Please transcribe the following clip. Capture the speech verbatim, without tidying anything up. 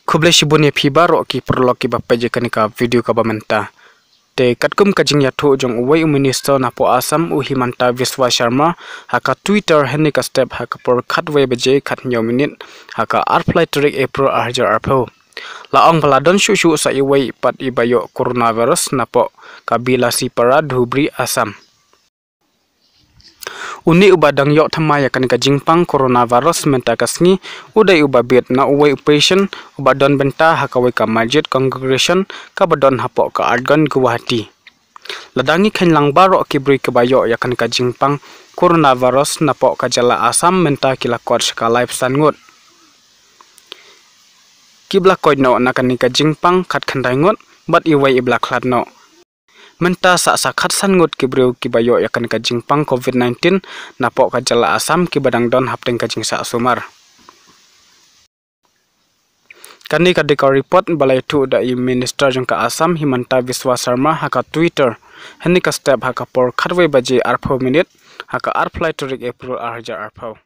Khublei shibun ïa phi baroh ki paralok kiba peit ïa kane ka video kaba mynta. Te katkum ka jingïathuh jong uwei u minister napoh Assam, u Himanta Biswa Sharma, ha ka Twitter hynne ka step ha ka por khatwei baje khathynñiew minit ha ka arphew lai tarik April arhajar arphew, la ong ba la don shuh shuh sa iwei pat iba ïoh coronavirus napoh ka Bilasipara, Dhubri, Assam. Une uba dang ïoh thymmai ïa kane ka jingpang coronavirus mynta ka sngi u dei uba bit na uwei u patient uba don bynta ha kawei ka masjid congregation kaba don hapoh ka Artganj, Guwahati. Lada ngi kheiñ lang, baroh ki briew kiba ïoh ïa kane ka jingpang coronavirus napoh ka jylla Assam mynta ki la kot sha ka laiphew san ngut. Kiba la koit noh na kane ka jingpang khatkhyndai ngut bad iwei iba la khlad noh. Mynta sah sa khatsan ngut ki briew kiba ïoh ïa kane ka jingpang covid nineteen napoh ka jylla Assam kiba dang don hapdeng ka jingsah sumar. Kane ka dei ka report ba la ïathuh da i minister jong ka Assam, Himanta Biswa Sharma, ha ka Twitter hynne ka step ha ka por khatwei baje arphew minit ha ka arphew lai tarik April arhajar arphew.